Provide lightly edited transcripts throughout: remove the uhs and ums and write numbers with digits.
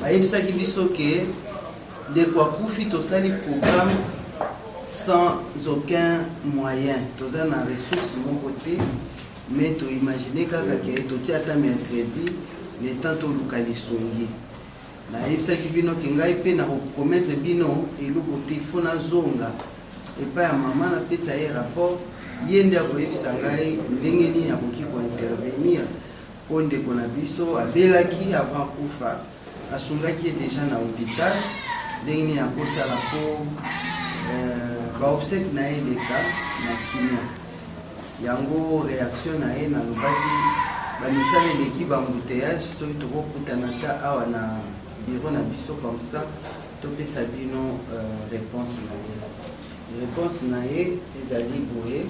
Ayebisaki biso ke ndeko akufi, tosali programme sans aucun moyen, toza na ressource moko te, mais toimagine kaka ke totia ata mercredi le temps toluka lisungi. Nayebisaki bino ke ngai mpe nakopromettre bino eloko te, fo nazonga epai ya mama, napesa ye rapport, ye nde akoyebisa ngai ndenge nini akoki kointervenir, mpo ndeko na biso abelaki avant akufa, asungaki ye deja na hôpital, ndenge nini akosala mpo baobsèques na ye eleka na kimia. Yango réaction na ye, nalobaki bamisala eleki, baembouteillage, soki tokokutana ta awa na bureau na biso, comme ça topesa bino réponse na ye. Réponse na ye ezali boye: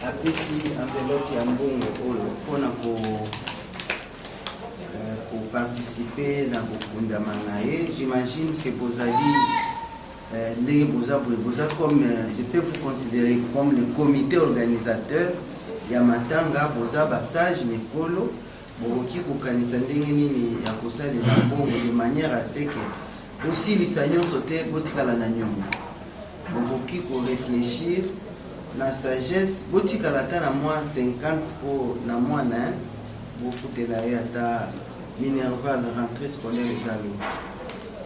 apesi enveloppe ya mbongo oyo mpona ko koparticiper na kokundama na ye. J'imagine que bozali ndenge boza boye, boza comme je peux vous considérer comme le comité organisateur ya matanga. Boza basage mikolo, bokoki kokanisa ndenge nini ya kosalela mbongo de manière à ce que bosilisa nyonso te, botikala na nyongo. Bokoki koréfléchir na sagesse, botikala ata na mwa 50 mpo na mwana, bofutela ye ata minerval, rentrée scolaire eza lobi.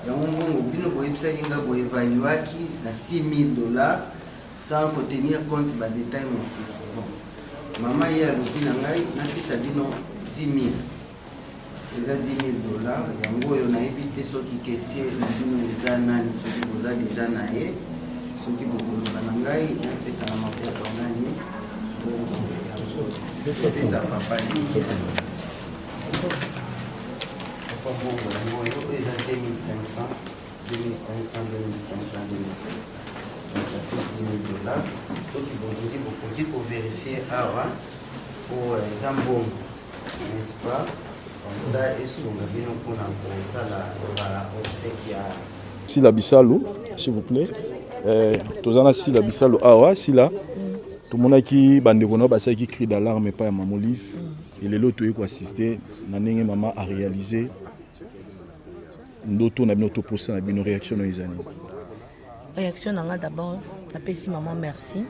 Yango mbongo bino boyebisaki nga, boévaluaki na 6000 $ sans kotenir compte badétail mosusu. Bon, mama ye alobi na ngai napesa bino 10 000, eza 10 000 $. Yango oyo, nayebi te soki caissier na bino eza nani, soki boza deja na ye, soki bokoloba na ngai napesa na maboko ya nani. Yango epesa papa, papa mbongo yango oyo. Oyo eza 2500, 2500, 2500, 2500, donc ça fait 10 000 $. Soki bolingi, bokoki kovérifier awa po eza mbongo, n'est-ce pas? Comme ça esunga bino mpona kosala baobsèques ya Sila Bisalu, s'il vous plaît. Toza na Sila Bisalu awa. Sila, tomonaki bandeko na basalaki cri d'alarme epai ya mama Olive. Elelo toyei koassister na ndenge mama aréaliser ndoto na bino, toposa na bino. Réaction na yo eza nini? Réaction na nga, d'abord napesi mama merci,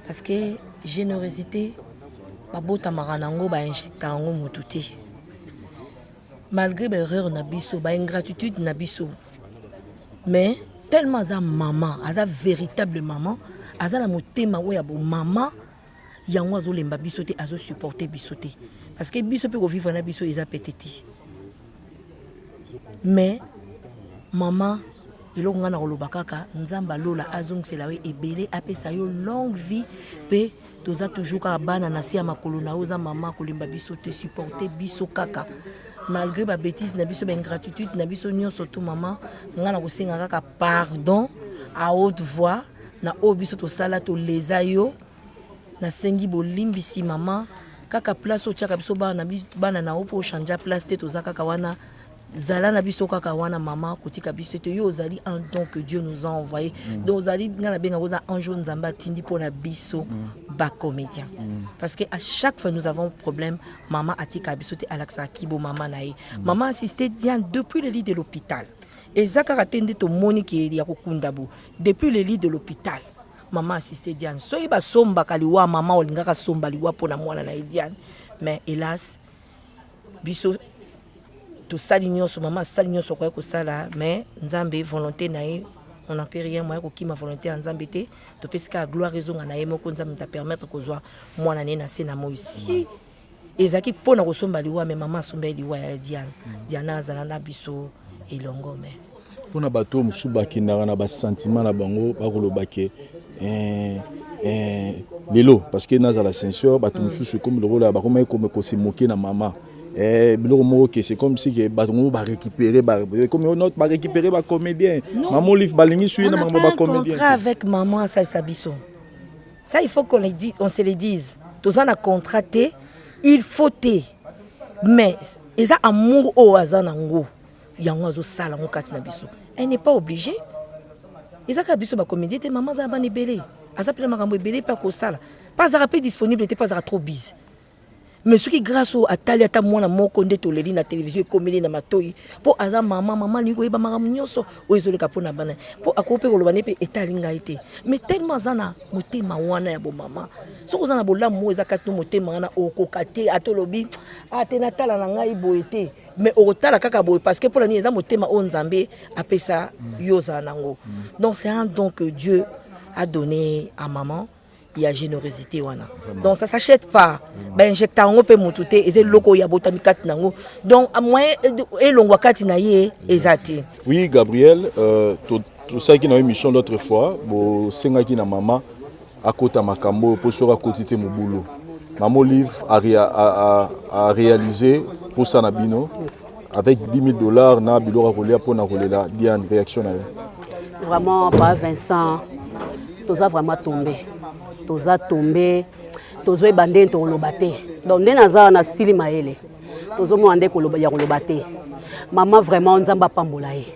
parce que générosité babotamaka nango, bainjecta yango motu te. Malgré baerreur na biso, baingratitude na biso, mais tellement aza mama, aza véritable mama, aza na motema oyo ya bomama, yango azolemba biso te, azosupporte biso te, parce que biso mpe kovivre na biso eza pete te. Mais mama, eloko ngai na koloba kaka, Nzambe alola azongisela yo ebele, apesa yo longue vie. Mpe toza toujours kaka bana na se ya makolo na yo. Oza mama, kolemba biso te, supporte biso kaka malgré babêtises na biso, baingratitude na biso nyonso. To mama, ngai na kosenga kaka pardon à haute voix na oyo biso tosala, toleza yo. Nasengi bolimbisi, mama. Kaka place otiaka biso bana, bana na yo, mpo ochange place te, toza kaka wana. Zala na biso kaka wana, mama, kotika biso te. Yo ozali un don que Dieu nous a envoyé. Donc ozali, ngai nabengaka oza ange oyo Nzambe atindi mpona biso bacomédien. Parce que à chaque fois nous avons problème, mama atika biso te, alakisaka kibo mama na ye. Mama assisté Diane depuis le lit de l'hôpital. Eza kaka te nde tomoni ke ya kokunda bo, depuis le lit de l'hôpital mama assisté Diane. Soki basombaka liwa, mama olingaka somba liwa mpona mwana na ye Diane. Mais hélas, biso tosali nyonso, mama asali nyonso akoki kosala, mais Nzambe, volonté na ye, on n'en peut rien. Moya kokima volonté ya Nzambe te. Topesi kaka gloire ezonga na ye moko. Nzambe ta permettre kozwa mwana na ye na se na moi. Si ezalaki mpona kosomba liwa, mais mama asomba ye liwa ya Diane. Diana azala na biso elongo, mais Mpona bato oyo mosusu bakendaka na basentiment na bango, bakoloba ke lelo, parce que nazala sincère, bato mosusu ekomi lokola bakomaki kose moke na mama, biloko moko ke c'est comme si ke bato ngo barécupérer, comme barécupérer bacomédien. Mama Olive balingi suye na makambo bacomédien. Contrat avec maman asalisa biso, ça il faut qu'on le dise, on se le dise. Toza na contrat te, il faut te, mais eza amour oyo aza nango, yango azosala yango kati na biso. Elle n'est pas obligée. Eza kaka biso bacomédien te. Mama aza na bana ebele, aza mpe na makambo ebele mpe akosala, mpe azalaka mpe disponible te, mpe azalaka trop busy. Mais soki Grace oyo atali ata mwana moko nde toleli na television ekomeli na matoi mpo aza mama, mama alingi koyeba makambo nyonso oyo ezoleka mpo na bana, mpo akoki mpe koloba ne mpe etali ngai te, mais tellement aza na motema wana ya bomama. Soki oza na bolamu oyo eza kati no motema wana, okoka te ata olobi ah te natala na ngai boye te, mais okotala kaka boye parce que mpo na nini? Eza motema oyo Nzambe apesa yo ozala nango. Donc c'est un don que Dieu a donné à maman ya générosité wana. Donc ça s'achète pas, bainjecta yango mpe motu te, eza eloko oyo abotami kati nango, donc moyen elongwa kati na ye eza te. Oui, Gabriel, tosalaki na émission l'autre fois, bosengaki na mama akota makambo oyo mpo soki akoti te mobulu. Mama Olive a réalisé mposa na bino avec 10 000 $ na biloko ya kolia mpona kolela Diane. Réaction na yo? Vraiment pa Vincent, toza vraiment tombé, toza tombé, tozoyeba ndenge tokoloba te. Donc nde naza na sili mayele, tozomona nde ya koloba te. Mama vraiment, Nzambe apambola ye.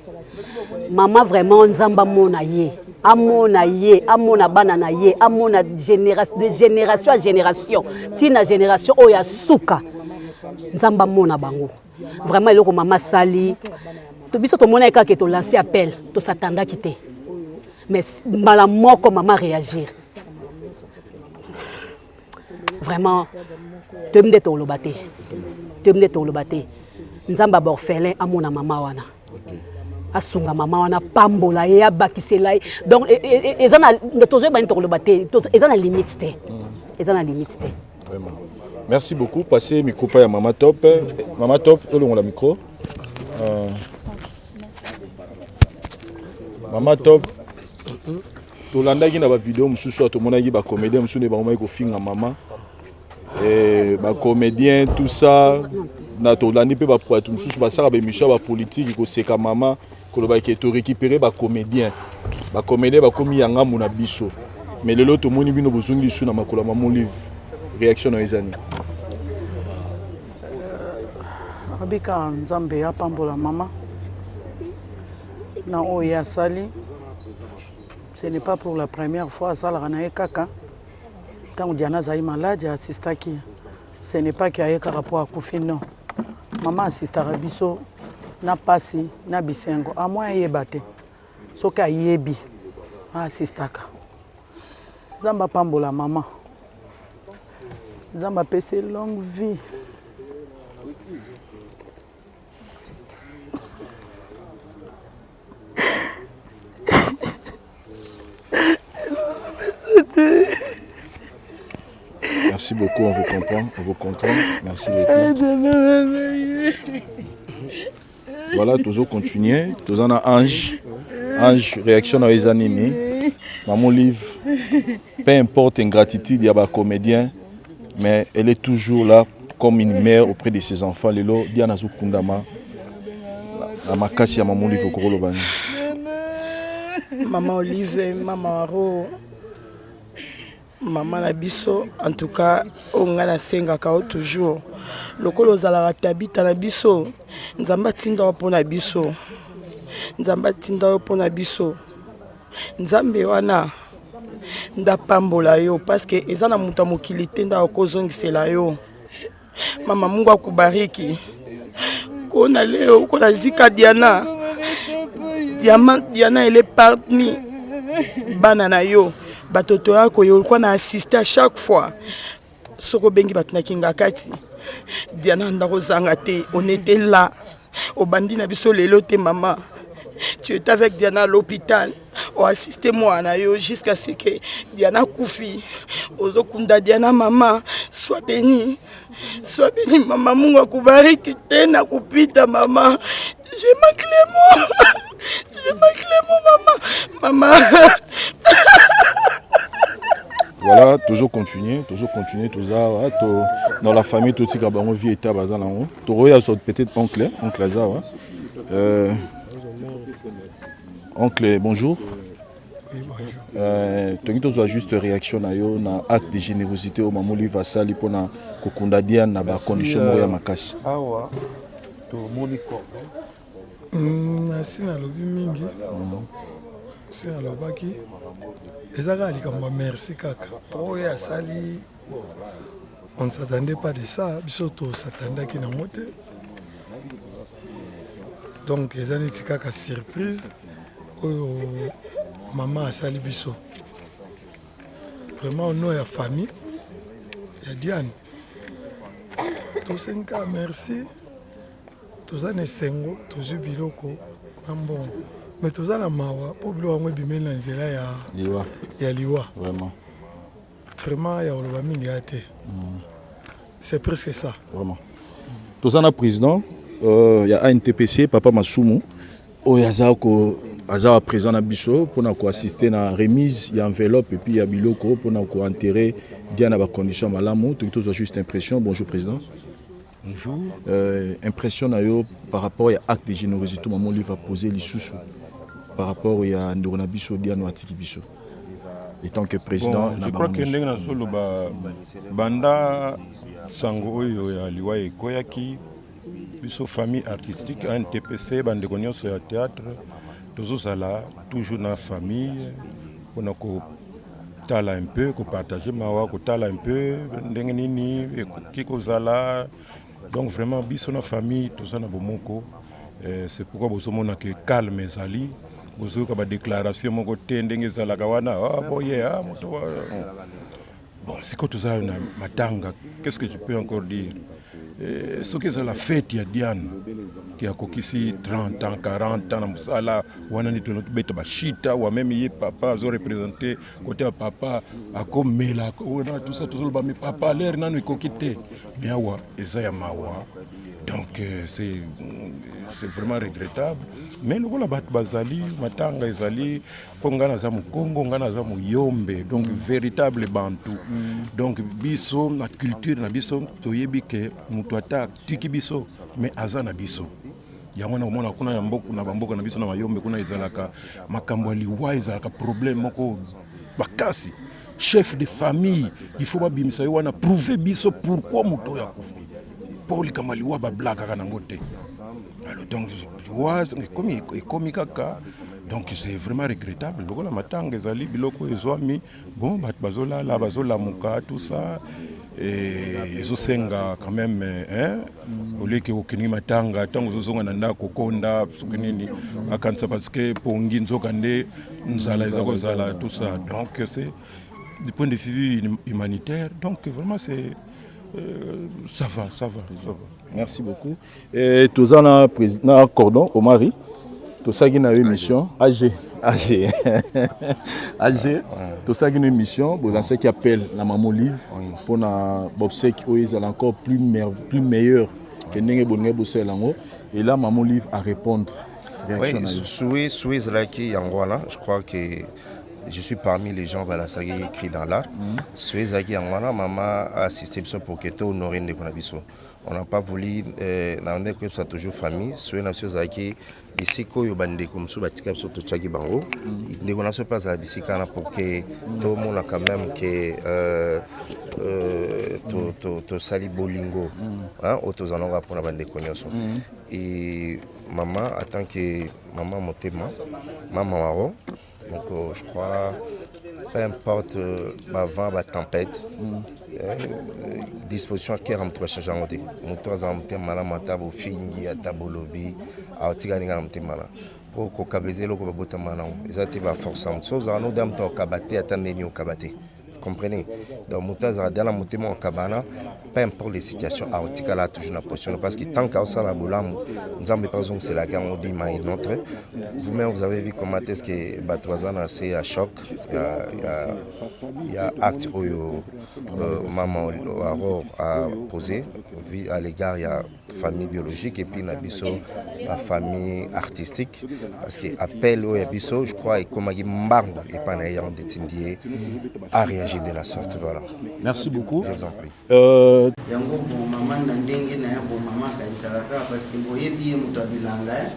Mama vraiment, Nzambe amona ye, amona ye, amona bana na ye, amona de génération à génération, ntina génération oyo ya suka. Nzambe amona bango vraiment. Eloko mama asali, biso tomonaki kaka tolance appel, tosatandaki te, mais mbala moko mama réagir. Vraiment toyebi nde toloba te, toyebi nde toloba te. Nzambe ya baorphelin amona mama wana, asunga mama wana, pambola ye, abakisela ye. Donc eza na tozoyeba nini tokoloba te, eza na limite te, eza na limite te. Vraiment. Merci beaucoup. Passez micro pa ya Mama Top. Mama Top, tolongola micro. Mama Top, tolandaki na bavideo mosusu oyo tomonaki bacomédien mosusu nde bango kofinga mama, bacomédien, tout ça. Na tolandi mpe bato mosusu basalaka baémission ya bapolitike koseka mama, kolobaki torécupéré bacomédien, bacomédien bakomi ya ngambu na biso. Mais lelo tomoni bino bozongi lisusu na makolo ya Mama Olive. Réaction na yo eza nini? Abika, Nzambe apambola mama na oyo ye asali. Ce n'est pas pour la première fois, asalaka na ye kaka. Ntango Diana azali malade, aasistaki. Ce n'est pas ke aye kaka mpo akufi, non. Mama asistaka biso na pasi na bisengo, amoi ayeba te, soki ayebi aasistaka. Nzambe apambola mama, Nzambe apesi longue vie. Merci beaucoup, on vous comprend, on vous comprend. Merci beaucoup. Voilà, toujours continuer. Toujours na Ange. Ange, réaction na eza nini? Maman Olive, peu importe ingratitude, il y a ba comédien, mais elle est toujours là comme une mère auprès de ses enfants. Lelo, Diana Zukundama, na makasi ya Maman Olive, okoloba nini? Mama Olive, mama waro, mama na biso, en tout cas oyo ngai nasengaka yo toujours, lokola ozalaka tabita na biso, Nzambe atinda yo mpo na biso, Nzambe atinda yo mpo na biso. Nzambe wana ndapambola yo, parce que eza na moto ya mokili te nde akozongisela yo. Mama, Mungu akubariki. Kona leo uko nazika Diana, Diama, Diana ele parmi bana na yo, batoto yako yo olikuwa na assiste à chaque fois. Soki obengi bato na kinga kati, Diana ndako ozanga te. On était là, obandi na biso lelo te. Mama, tu étais avec Diana à l'hôpital, oassiste mwana yo jusqu'à ce que Diana kufi. Ozokunda Diana. Mama, sois béni, sois béni mama. Mungu akubariki tena kupita. Mama, je manque les mots, je manque les mots, mama, mama. Voilà, toujours continuer, toujours continuer, toza to dans la famille, totika bango vie eta baza nango. Tokoya so peut-être oncle, oncle aza wa. Oncle, bonjour. Oui, bonjour. Tolingi tozwa juste réaction na yo na acte de générosité oyo Mama Olive asali mpona kokunda Diane na bacondition moko ya makasi. Awa tomoni cordon. Nasi nalobi mingi, si nalobaki eza kaka likambo ya merci kaka po oyo asali. Bon. On ne s'attendait pas de ça, biso to s'attendaki nango te. Donc eza neti kaka surprise oyo mama asali biso. Vraiment au nom ya famille ya Diane tosengi kaka merci, toza na esengo tozwi biloko na mbongo mais toza na mawa mpo biloko yango ebimeli na nzela ya liwa, ya liwa. Vraiment. Vraiment ya koloba mingi ya te. C'est presque ça. Vraiment. Toza na président ya ANTPC Papa Masumu oyo aza ko aza présent na biso mpona koassister na remise ya enveloppe et puis ya biloko mpona koenterrer Diane na bacondition malamu. Toki tozwa juste impression. Bonjour président. Bonjour. Impression na yo par rapport ya acte de générosité mama Olive a posé lisusu par rapport ya ndeko na biso Diane atiki biso en tant que président? Bon, je crois que ndenge nazoloba, banda sango oyo ya liwa ekweyaki, biso famille artistique ANTPC, bandeko nyonso ya théâtre, tozozala toujours na famille mpona kotala un peu, kopartage mawa, kotala un peu ndenge nini ekoki kozala. Donc vraiment biso na famille toza na bomoko. C'est pourquoi bozomona ke calme ezali, bozoyoka badéclaration moko te ndenge ezalaka wana, ah, boye, ah, moto. Bon, sikoyo toza na matanga, qu'est-ce que je peux encore dire? Soki ezala fête ya Diane ke akokisi 30 ans, 40 ans na mosala wana, nde tobeta bashita wa même ye papa azoreprésente côté ya papa akomela wana, tout ça tozoloba, mais papa l'heure nano ekoki te. Mais awa eza ya mawa, donc c'est vraiment regrettable. Mais lokola bato bazali, matanga ezali, mpo ngai naza Mokongo, ngai naza Moyombe, donc véritable bantu. Donc biso na culture na biso toyebi ke moto ata atiki biso, mais aza na biso. Yango na komona kuna ya mboka, na bamboka na biso na Mayombe kuna, ezalaka makambo ya liwa ezalaka problème moko makasi. Chef de famille, il faut babimisa ye wana, prouver biso pourquoi moto oyo akufi, mpo likambo ya liwa bablakaka nango te. Alors donc liwa ekomi kaka, donc c'est vraiment regrettable. Lokola matanga ezali, biloko ezwami, bon, bato bazolala, bazolamuka, tout ça ezosenga quand même, hein, oleki okendeki matanga, ntango ozozonga na ndako okonda soki nini bakanisa parce que pongi, nzoka nde nzala eza kozala, tout ça. Donc c'est du point de vue humanitaire, donc vraiment c'est ça va, ça va, ça va. Merci beaucoup. Et toza na na cordon Omari, tosalaki na yo émission AG AG AG, tosalaki na émission, bolansaki appel na mama Olive mpona baobsèques oyo ezala encore plus meilleur ke ndenge bolingai bosalela yango. Et là mama Olive a répondre. Réaction na yo? Souhait ezalaki yango wana. Je crois que je suis parmi les gens balasaki cri dans l'art. Souhait ezalaki yango wana, mama assisté biso pour que tohonore ndeko na biso. On n'a pas voulu na ndeko koyebisa toujours famille. Souhait na biso ezalaki bisika oyo bandeko mosusu batika biso, totiaki bango, ndeko na biso mpe azala bisika wana pour que tomona quand même ke tosali bolingo oyo tozala nango mpona bandeko nyonso. Et maman, en tant que maman motema, mama waro, donc je crois peu importe bavent, batempête, disposition ya cœur ya moto bachange yango te. Moto azala motema malamu, ata bofingi, ata bolobi, aotika ndenge na motema na mpo kokaba eza eloko babotama nango, eza te baforce. Moto so ozala noda, moto akokaba te, ata ndeni okaba te, comprenez? Donc moto azala da na motema okabana, peu importe les situations, aotikala toujours na position, parce que tant qu'aosala bolamu, Nzambe mpe azongiselaki yango dima. Et notre vous-même, vous avez vu comment est-ce que bato baza na se ya choc ya acte oyo mama Aurore a posé à l'égard ya famille biologique et puis na biso bafamille artistique, parce que appel oyo ya biso, je crois, ekomaki mbangu epai na ye, yango nde etindi ye a réagir de la sorte. Voilà. Merci beaucoup. Je vous en prie. Yango bo mama na ndenge na ya bo mama akanisaka kaka, parce que boyebi ye moto abilanga,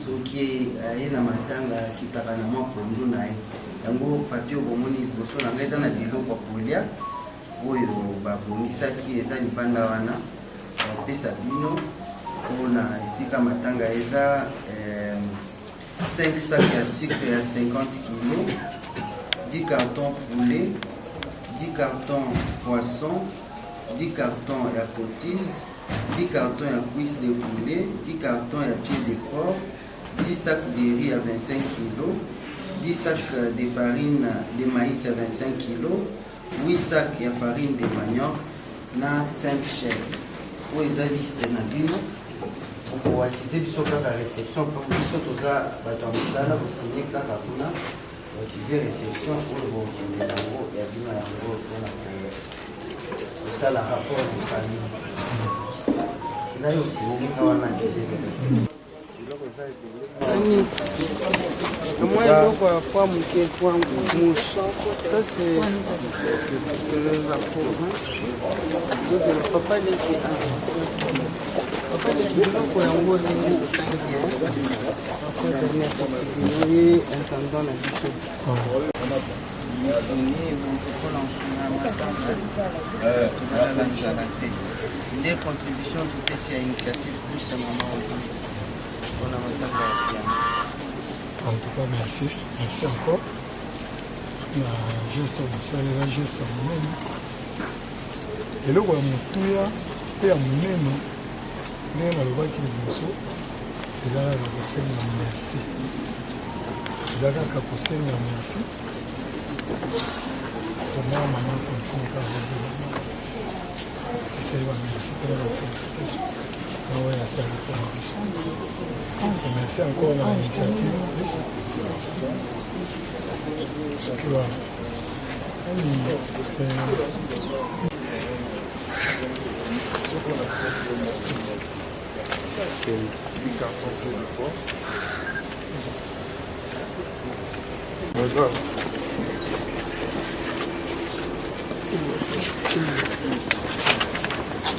soki aye na matanga akitaka na mwa pondu na ye. Yango papier bomoni liboso na ngai eza na biloko ya kolia oyo babongisaki, eza libanda wana, bapesa bino mpona esika matanga. Eza 5 sacs ya sucre ya 50 kg, 10 cartons poulet, 10 cartons poisson. 10 cartons ya cotis, 10 cartons ya cuisse de poulet, 10 cartons ya pied de porc, 10 sacs de riz ya 25 kilos, 10 sacs de farine de maïs ya 25 kilos, 8 sacs ya farine de manioc na 5 chèvres. Oyo eza liste na bino, okoakize biso kaka reception mpo biso toza bato ya mosala, bosigne kaka kuna Accusé reception oyo bokende nango ya bino yango mpona kosala rapport de famille. Ngai osineli nga wana accusé de reception. Mwa eloko ya poids moke poids mouche ça c'est le rapport hein papa leki papa leki biloko yango ndenge otangi ye intendant na biso tozala nzala te nde contribution topesi ya initiative plus ya mama Olive mpona matanga ya Diana. En tout cas, merci. Merci encore. Na geste mosala eza geste ya monene. Eloko ya motuya mpe ya monene ndenge nalobaki liboso eza kaka kosenga merci eza kaka kosenga merci vraiment mama continue kaka esali ba merci mpe na ba félicitation na oyo asali mpona biso merci encore na initiative plus soki wana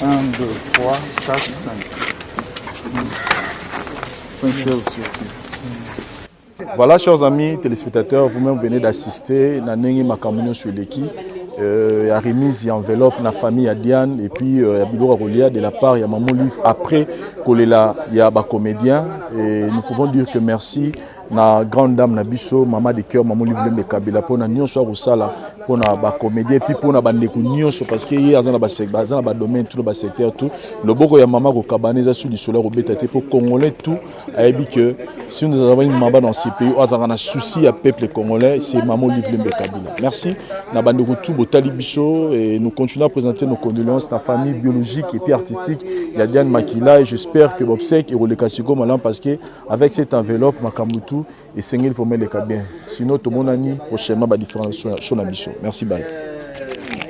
Un, deux, trois, quatre, cinq. Cinq choses surtout. Voilà, chers amis téléspectateurs, vous-même venez d'assister na ndenge makambo nyonso eleki euh, ya remise ya enveloppe na famille ya Diane et puis euh, ya biloko ya kolia de la part ya Maman Olive après kolela ya ba comédiens et nous pouvons dire que merci na grande dame na biso mama de cœur Maman Olive Lembe Kabila mpona nyonso ya kosala mpona ba comédien et puis mpona bandeko nyonso parce que ye aza na ba aza na ba domaine tout na ba secteur tout loboko ya mama kokabana eza su lisolo ya kobeta te mpo congolais tout ayebi que si nous avons une mama dans ce pays oyo azalaka na souci ya peuple congolais c'est mama Olive Lembe Kabila merci na bandeko tout botali biso et nous continuons à présenter nos condoléances na famille biologique et puis artistique ya Diane Makila et j'espère que bobsek ekoleka sikoyo malamu parce que avec cette enveloppe makambo tout esengeli vraiment eleka bien sinon tomonani prochainement ba différents show na biso merci bye.